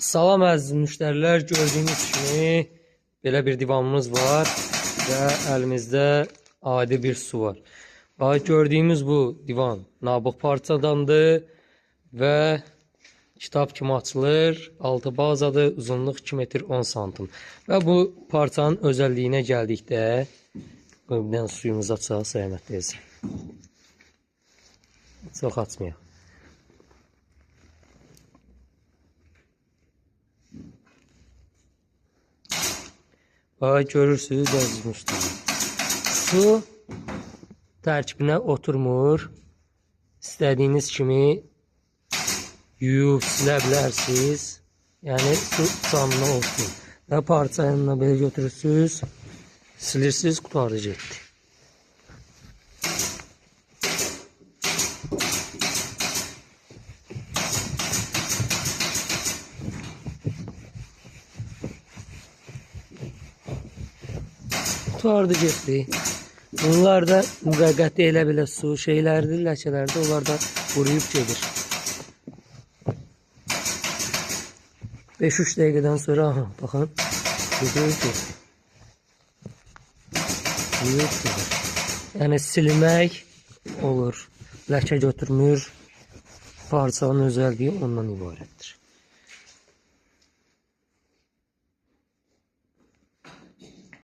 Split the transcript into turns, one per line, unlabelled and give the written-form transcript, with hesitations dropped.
Salam əziz müştərilər, gördüyünüz kimi belə bir divanımız var və əlimizdə adi bir su var. Bax, gördüyümüz bu divan nabıq parçadandır və kitab kimi açılır, altı bazadır, uzunluq 2 metr 10 santim. Və bu parçanın özəlliyinə gəldikdə, bir dənə suyumuzu açaq, Səlimət teyzə. Çox açmayaq. Bax, görürsünüz əziz müştərilər. Su tərkibinə oturmur. İstədiyiniz kimi yuyub silə bilərsiniz. Yəni su canlı olsun. Və parça yanına belə götürürsünüz, silirsiniz, qurtardı getdi. Qurtardı getdi. Bunlar da müvəqqəti elə belə su şeylərdir, ləkələrdir. Onlar da quruyub gedir. 5-3 dəqiqədən sonra, aha, baxın, gedir, gedir. Quruyub gedir. Yəni silmək olur. Ləkə götürmür. Parçanın özəlliyi ondan ibarətdir.